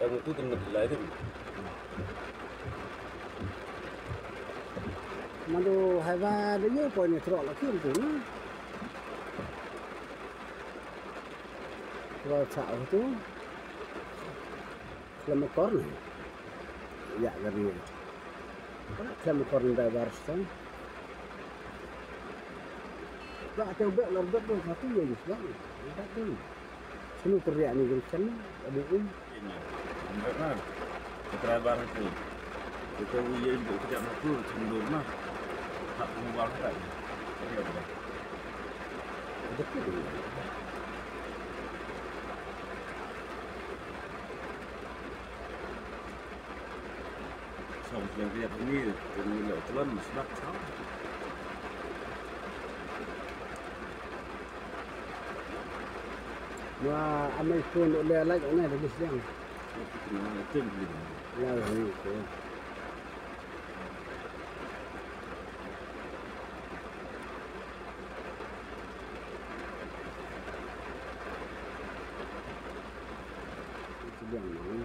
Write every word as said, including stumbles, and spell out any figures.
Yang itu kena bilai tu. Madu haiba de yo poi ni trok lagi tu na. Wal sa tu. Khlem akor ni. Ya gari. Khlem akor ni da bar stang. Ba te bek lor bek tu satu ya ni sedang. Ba tu. Sini teriak ni gari sana. Ada um. Ini. Enggak kan. Kita bar tu. Kita uye ibu kita nak tu cendor nah. Tak mubah kan. Ya udah. Ada tu. Song song dia ni, dia ni lah tuan, sebab song. Wah, amai pun le lai ana de sliang. Itu ni, itu ni. Lai ni tu. Sliang ni.